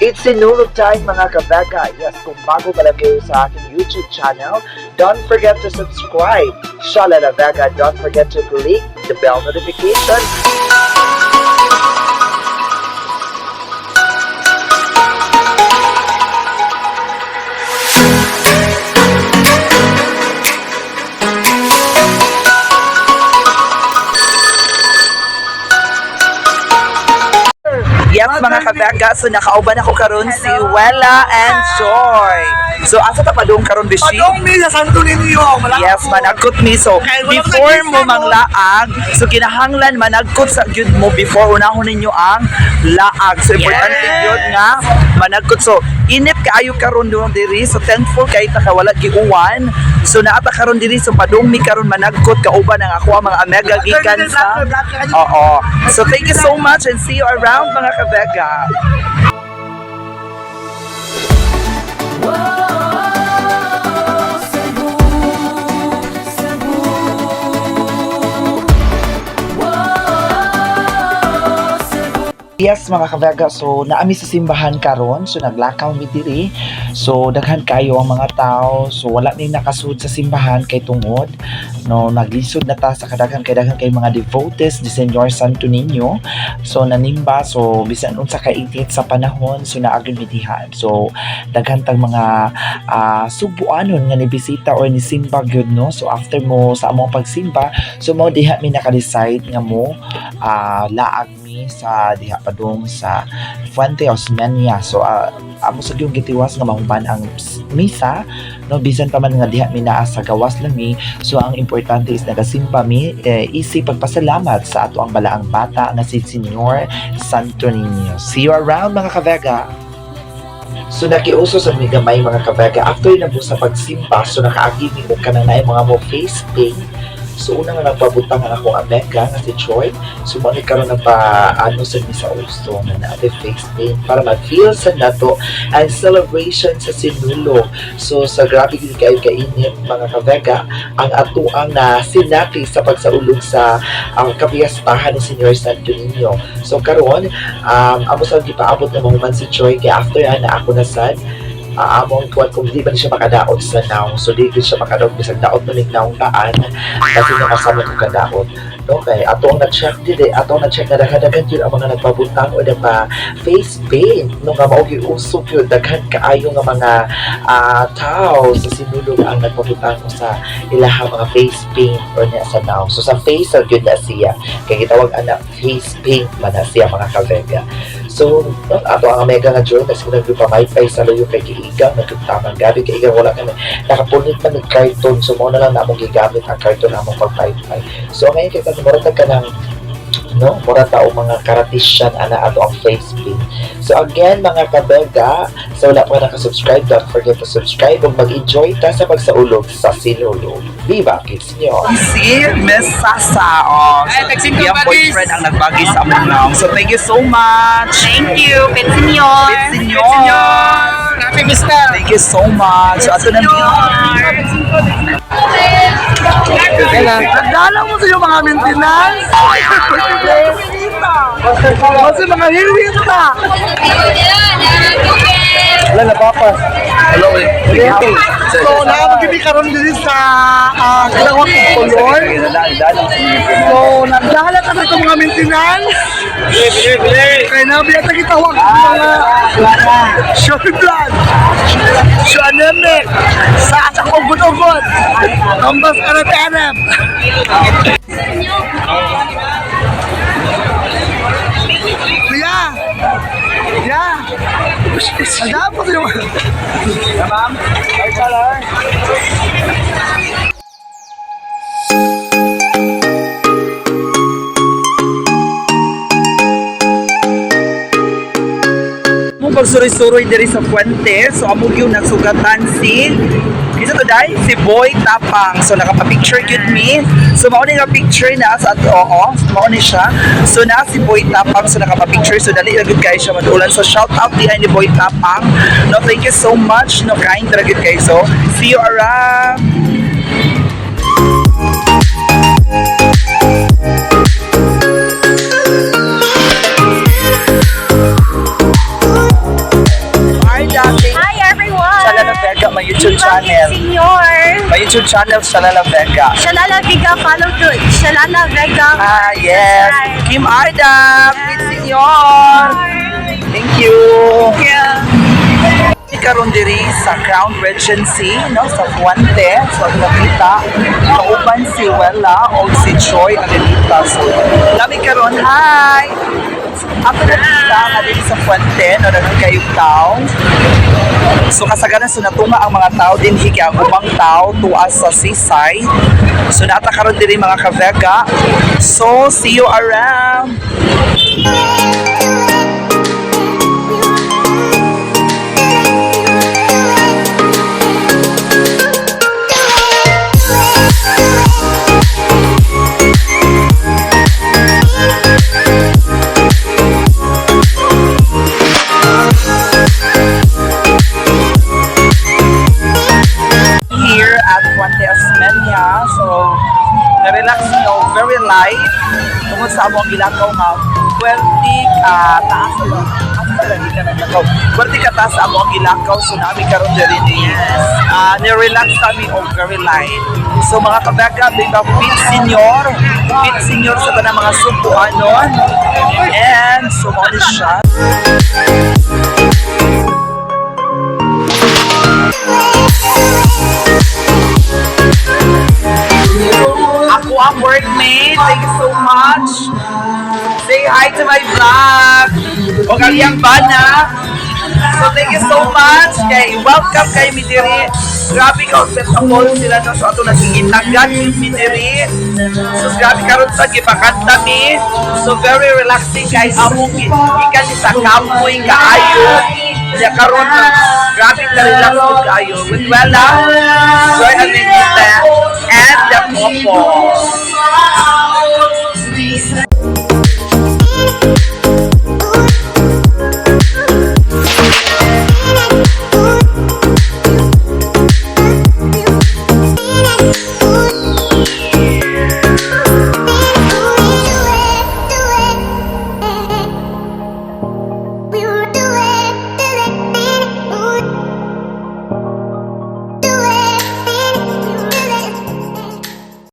It's Sinulog time, mga kabega. Yes, kung bago pa lang kayo sa aking YouTube channel, don't forget to subscribe. Shala Vega, don't forget to click the bell notification. Yes, mga kabega, so nakauban ako karon si Wella and Joy. So asa ta padung karon, bishi? Padong mi sa Santo Niño. Malaki Yes, po. managkot mi. So, Kaya wala before ko mo nag-isa, no? manglaag, so kinahanglan managkot sa gyud mo before unahon ninyo ang laag. So, importante gyud nga managkot. So, init kaayo karon doon diri. So, thankful kay ta ka wala giuwan. So, naata karon diri. So, padung mi karon managkot kauban ang ako ang mga amega gikan sa. Oo. So, thank you so much and see you around, mga kabega. Yes, mga kabega, so naami sa simbahan karon, so naglakaw mi diri. So daghan kayo ang mga tao, so wala mi nakasud sa simbahan kay tungod no naglisod na ta sa kadaghan kay daghan kay mga devotees ni Senyor Santo Niño. So nanimba, so bisan unsa ka init sa panahon, so naagod mi diha. So daghan tag mga subuanon nga nibisita or nisimba gyud, no. So after mo sa among pagsimba, so mao diha mi naka-decide nga mo laag mi sa diha padung sa Fuente Osmeña. So amo sa gyud gitiwas nga mahuman ang misa, no, bisan pa man nga diha mi naa sa gawas lang mi. So ang importante is nagasimba mi, easy pagpasalamat sa ato ang balaang bata nga si Senyor Santo Niño. See you around, mga kabega. So nakiuso sa mi gamay, mga kabega, after na po sa pagsimba, so nakaagi mi og kanang naay mga mo face paint. So una nga nagpabutang ang akong amega nga si Troy. So mo ni karon nagpa ano sa mi sa uso nga naa face paint para ma-feel sa nato ang celebration sa Sinulog. So sa grabe gid kayo kainit, mga kabega, ang atuang na sinati sa pagsaulog sa ang kapiyastahan ni Senyor Santo Niño. So karon amo sa gipaabot na mahuman si Troy kay after ana ako na sad among kuan kung di ba ni siya makadaot sa now. So di gid siya makadaot bisag daot man ning naong taan kasi nakasama ko kadaot. No, kay ato ang na-check dili, ato ang na-check na daghan-daghan yun ang mga nagpabutang o nagpa face paint no nga mao giuso gyud daghan kaayo nga mga tao sa Sinulog ang nagpabutang sa ilahang mga face paint or niya sa now. So sa face ra gyud na siya kay gitawag ana face paint man na siya, mga kabega. So no, ato ang mega nga joy kasi nagpamaypay sa luyo kay giigang nagtamang gabi kay igang wala kami nakapunit man ng carton, so mao na lang na among gigamit ang carton na among pagpaypay. So ngayon kay mura ta ka ng no mura ta og mga karatisyan ana ato ang face paint. So again, mga kabega, sa wala pa naka-subscribe, don't forget to subscribe ug mag-enjoy ta sa pagsaulog sa Sinulog. Viva Kids Nyo! Si Miss Sasa, oh, so, Ay, tagsinto iyang bagis. Boyfriend ang nagbagi sa among naong. So thank you so much. Thank you, Pet Senior. Pet Senior. Happy Mr. Thank you so much. So, ato na. Nagdala mo sa iyong mga maintenance. Kasi mga hiwit na. Wala na papas. Hello eh. So, nakapag karon din sa kinawang kolor. So, nagdala ka sa itong mga maintenance. Kaya nabi at gitawag ang mga shopping plan. So, anemic. Sa asak ugod-ugod. Ambas arap-arap. Kuya! Kuya! Ang dapat yung. Ma'am, ay color. Mo pagsuroy-suroy diri sa Fuente, so amo gyud nasugatan si Isa to dai si Boy Tapang. So nakapa-picture gyud mi. So mao ni nga picture na sa ato, oo, mao ni siya. So na si Boy Tapang, so nakapa-picture, so dali ra gyud kayo siya madulan. So shout out diha ni Boy Tapang. No, thank you so much. No, kind ra gyud kayo. So see you around. YouTube Viva Pete channel. Senior. My YouTube channel, Shalala Vega. Shalala Vega, follow to Shalala Vega. Ah, yes. Subscribe. Kim Arda, Pete Senior. Thank you. Yeah. Karon diri sa Crown Regency, no, sa Fuente. So nakita kauban si Wella o si Choi Adelita. So lami karon, hi. Ato nakita nga diri sa Fuente, no, daghan kayong tao. So kasagaran, so natunga ang mga tao dinhi kay ang ubang tao tuas sa seaside. So nata karon diri, mga ka-Vega. So see you around. Here at Fuente Osmeña. So, na-relax, no, very light. Tungod sa among gilakaw nga, 20 ka taas ba? Asa lagi ka naglakaw? 20 ka taas among gilakaw. So, nami karon diri ni ni-relax kami og very light. So, mga ka-Vega, Viva Pete Senior. Pete Senior sa tanang mga Sugbuanon. And so, mao ni siya. Ako ang workmate. Thank you so much. Say hi to my vlog. O ang bana. So thank you so much. Kay welcome kay mi diri. Grabe ka hospitable sila, no. So ato nagigitagan yung mi diri. So grabe karon sa gipakanta mi. So very relaxing kay among gikan sa kapoy kaayo. Kaya karon grabe ka relax pud kaayo. With Wella, Joy Avenita, and the Popo.